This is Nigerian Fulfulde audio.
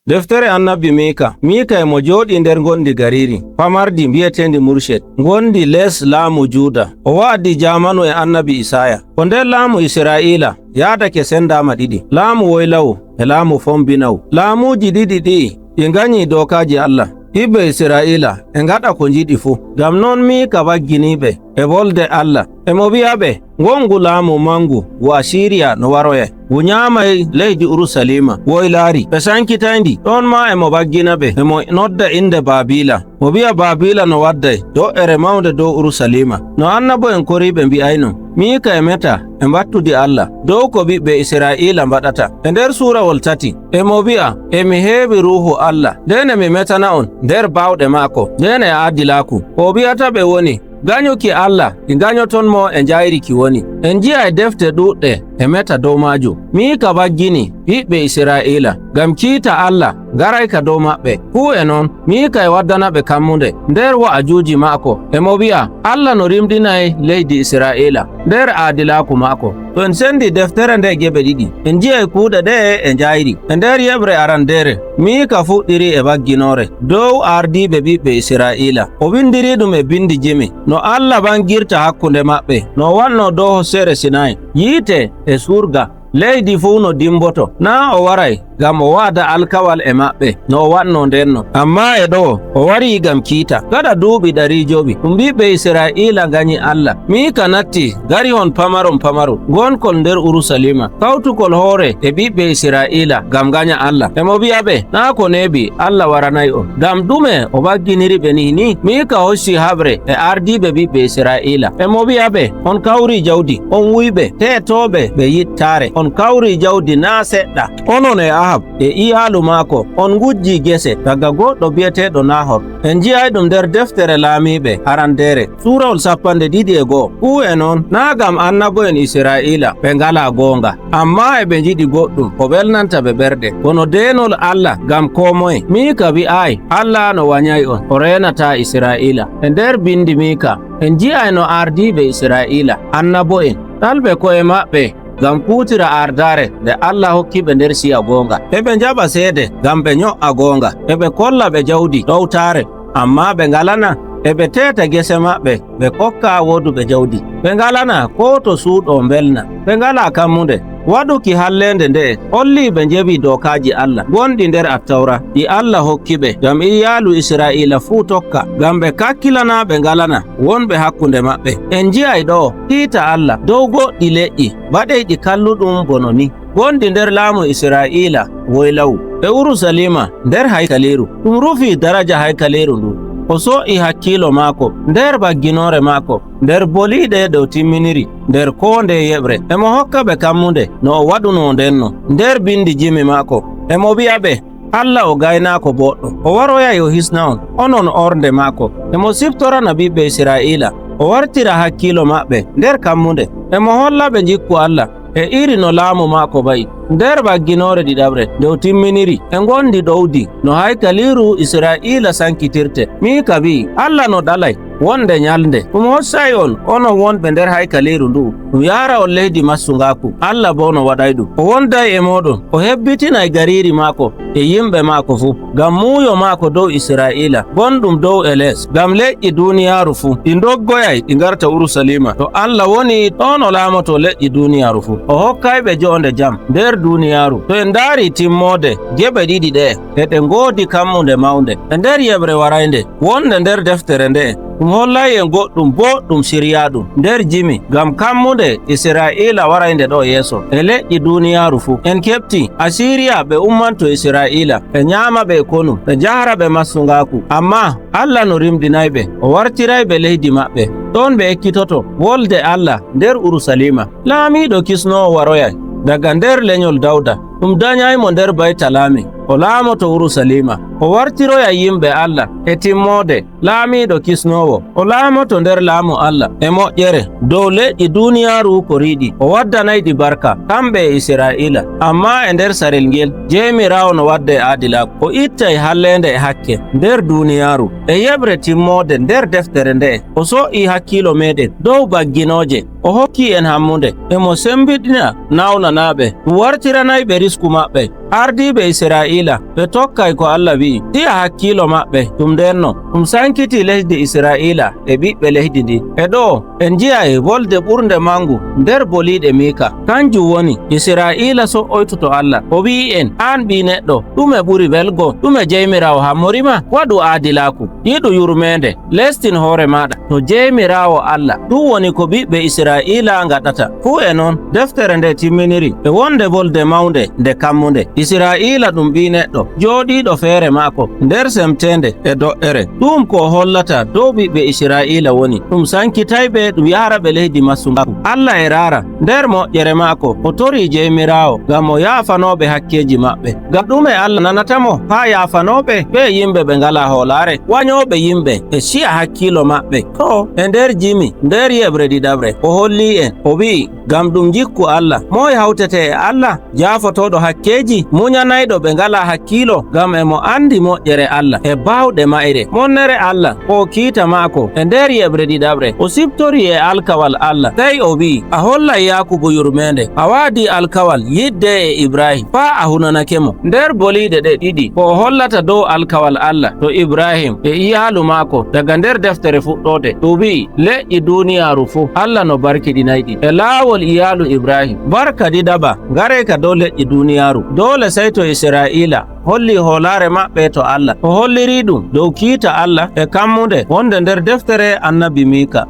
Deftere annabi Mika. Mika e mo jooɗi nder gondi gariri pamardi mbiyetendi Murshed, gondi les laamu Juda. O wa'adi jamanu e annabi Isaya. Ko nder laamu Isra'ila yaadake sendama ɗiɗi, laamu woylawu e laamu fombinawu. Laamuji ɗiɗi ɗi'i ɗi ganyi dokaji Allah. Ɓiɓɓe Isra'ila e ngaɗa ko njiɗi fuu. Ngam non Mika wagginiɓe e wolde Allah. Emo wi'a ɓe ngongu laamu mangu ngu Asiriya no waroyay, ngu nyaamay leydi Urusalima woylaari, ɓe sankitayndi. Ɗon ma emo waggina ɓe, emo nodda inde Baabila. Mo wi'a Baabila no wadday do'ere mawnde dow Urusalima. No annabo'en koriɓe mbi'ayno, Mika e meta e mbattudi Allah dow ko ɓiɓɓe Isra'ila mbaɗata. E nder surawol 3 emo wi'a emi heewi Ruhu Allah, nden emi metana on nder bawɗe maako, nden e aadilaku. Ko o wi'ata ɓe woni ganyuki Allah ɗi ganyoton mo e njayriki woni. En nji'a e defte ɗuɗɗe e meta dow maajum. Mika waggini ɓiɓɓe Isra'ila ngam kiita Allah garayka dow maɓɓe. Fuu e non Mika e waddana ɓe kammunde nder wa'ajuuji maako. Emo wi'a Allah no rimɗinay leydi Isra'ila nder aadilaku maako. To en sendi deftere nde geɓe ɗiɗi, en nji'ay kuuɗe ɗe e njayri. E nder yeɓre arandere, Mika fuɗɗiri e wagginore dow ardiɓe ɓiɓɓe Isra'ila. O windiri ɗum e bindi jimi no Allah bangirta hakkunde maɓɓe, no wanno dow hosseere Sinai, yiite e surga, leydi fuu no dimboto. Na o waray ngam o waada alkawal e maɓɓe no o waɗno ndenno, amma e ɗo o wari ngam kiita. Gaɗa duuɓi 500 ɗum ɓiɓɓe Isra'ila ganyi Allah, Mika natti gari hon pamaron pamaron gonkol nder Urusalima, kawtukol hoore e ɓiɓɓe Isra'ila ngam ganya Allah. Emo wi'a ɓe na ko neeɓi Allah waranay on. Ngam ɗume o wagginiri ɓe ni ni? Mika hocci haɓre e ardiɓe ɓiɓɓe Isra'ila. Emo wi'a ɓe on kawri jawdi, on wuyɓe tetoɓe ɓe yittare, on kawri jawdi na seɗɗa. Onon e Ahab e iyalu maako on gujji gese daga goɗɗo bi'eteɗo Nahor. En jiyay ɗum nder deftere Laamiɓe arandere, surawol 21. Fuu e noon na gam annabo'en Isra'ila ɓe ngala goonga, amma e ɓe njiɗi goɗɗum ko welnanta ɓe ɓerɗe, kono denol Allah gam ko moye. Mika wi'ayi Allah no wanyay on, o renata Isra'ila. E nder bindi Mika en ji'ay no ardiɓe Isra'ila annabo'en ɗalɓe ko'e maɓɓe ngam kutira ardare nde Allah hokkiɓe nder siya goonga. Eɓe njaɓa seede ngam ɓe nyo'a goonga, eɓe kolla ɓe jawdi ɗowtare, amma ɓe ngalana eɓe teta gese maɓɓe ɓe kokka woduɓe jawdi. Ɓe ngalana ko to suuɗo belna, ɓe ngala kammunde. Waɗuki hallende nde'e holli ɓe njewi dokaji Allah gonɗi nder Attawra ɗi Allah hokkiɓe ngam iyalu Isra'ila fuu tokka, ngam ɓe kakkilana ɓe ngalana wonɓe hakkunde maɓɓe. En nji'ay ɗo kiita Allah dow goɗɗi leƴƴi baɗeyɗi kalluɗum bono ni gonɗi nder laamu Isra'ila woylawu e Urusalima nder haykaliru. Ɗum rufi daraja haykaliru ndu. O so'i hakkilo maako nder bagginore maako, nder boliɗe ɗe o timminiri nder ko nde yeɓre. Emo hokka ɓe kammunde no o waɗuno ndenno nder bindi jimi maako. Emo wi'a ɓe Allah o gaynako boɗɗo, o waroyay o hisna on, onon orde maako. Emo siftorana ɓiɓɓe Isra'ila, o wartira hakkilo maɓɓe nder kammunde. Emo holla ɓe jikku Allah e iri no laamu maako wa'i. Nder bagginore ɗiɗaɓre nde o timminiri e gondi ɗowdi no haykaliru Isra'ila sankitirte, Mika wi'i Allah no ɗalay wonde nyalnde ɗum hossay on, onon wonɓe nder haykaliru ndu, ɗum yara on leydi massungaku. Allah bo no waɗay ɗum, o wonday e moɗon, o hebbitinay gariri maako e yimɓe maako fuu ngam muuyo maako dow Isra'ila gonɗum dow e les, ngam leƴƴi duniyaru fuu ɗi doggoyay ɗi garta Urusalima. To Allah woni ɗon, o laamoto leƴƴi duniyaru fuu, o hokkayɓe jonde jam nder duniyaru. To en ndaari timmode geɓe ɗiɗi ɗe e ɗe ngoodi kammunde mawnde e nder yeɓre waraynde wonde nder deftere nde'e, ɗum hollay en goɗɗum boɗɗum siryaɗum nder jimi ngam kammunde Isra'ila waraynde ɗo yeeso e leƴƴi duniyaru fuu. En keɓti Asiriya ɓe ummanto Isra'ila, ɓe nyaama ɓe konu, ɓe njahra ɓe massungaku, amma Allah no rimɗinayɓe, o wartirayɓe leydi maɓɓe. Ɗon ɓe ekkitoto wolde Allah nder Urusalima. Laamiɗo kisnowo waroyay daga nder lenyol Dawda, ɗum danyaymo nder Baytalami, o laamoto Urusalima. O wartiroya yimɓe Allah e timmode laamiɗo kisnowo. O laamoto nder laamu Allah e moƴƴere dow leƴƴi duniyaaru ko riiɗi. O waddanayɗi barka kamɓe e Isra'ila. Amma e nder sarel ngel Jemirawo no wadda e aadilaku. O ittay hallende e hakke nder duniyaaru e yeɓre timmode nder deftere nde'e. O so'i hakkilo meɗen dow bagginoje, o hokki en hammunde, emo sembiɗina nawnanaɓe, ɗum wartiranayɓe risku maɓɓe. Ardiɓe Isra'ila ɓe tokkay ko Allah wi'i, tiya hakkilo maɓɓe ɗum ndenno ɗum sankiti lesdi Isra'ila e ɓiɓɓe lesdi ndi. E ɗo en jiyay wolde ɓurde mangu nder boliɗe Mika, kanjum woni Isra'ila so'oyto to Allah. O wi'i en: an ɓi neɗɗo, ɗume ɓuri welgo? Ɗume Jemirawo hammorima? Waɗu aadilaku, yiɗu yurmede, lestin hoore maɗa to Jemirawo Allah. Ɗum woni ko ɓiɓɓe Isra'ila gaɗata fuu. E noon deftere nde timminiri e wonde wolde mawnde nde kammunde. Isra'ila ɗum ɓi neɗɗo jooɗiɗo feere maako nder semtende e do'ere. Ɗum ko hollata dow ɓiɓɓe Isra'ila woni ɗum sankitayɓe, ɗum yahra ɓe leydi masugaku. Allah e rara nder moƴƴere maako, o tori Jemirawo ngam o yaafanoɓe hakkeji maɓɓe. Ngam ɗume Allah nanatamo ha yaafanoɓe ɓe yimɓe ɓe ngala hoolare, wanyoɓe yimɓe e si'a hakkilo maɓɓe to e nder jimi nder yeɓre ɗiɗaɓre. O holli en, o wi'i ngam ɗum jikku Allah. Moy hawtete e Allah jafotoɗo hakkeji, muñanayɗo ɓe ngala hakkilo, ngam emo andi moƴƴere Allah e bawɗe mayre, monnere Allah o kiita maako. E nder yeɓre ɗiɗaɓre o siftori e alkawal Allah, sey o wi'i: a hollay Yakubu yurmende, a waadi alkawal yidde e Ibrahim faa a hunanake mo. Nder boliɗe ɗe ɗiɗi ko o hollata dow alkawal Allah to Ibrahim e iyalu maako daga nder deftere fuɗɗode, ɗum wi'i leƴƴi duniyaaru fuu Allah no barkiɗinayɗi e laawol iyalu Ibrahim. Barka ɗiɗaɓa ngare ka dow leƴƴi duniyaaru dole sey to Isra'ila holli hoolare maɓɓe to Allah. O holliri ɗum dow kiita Allah e kammunde wonde nder deftere annabi Mika.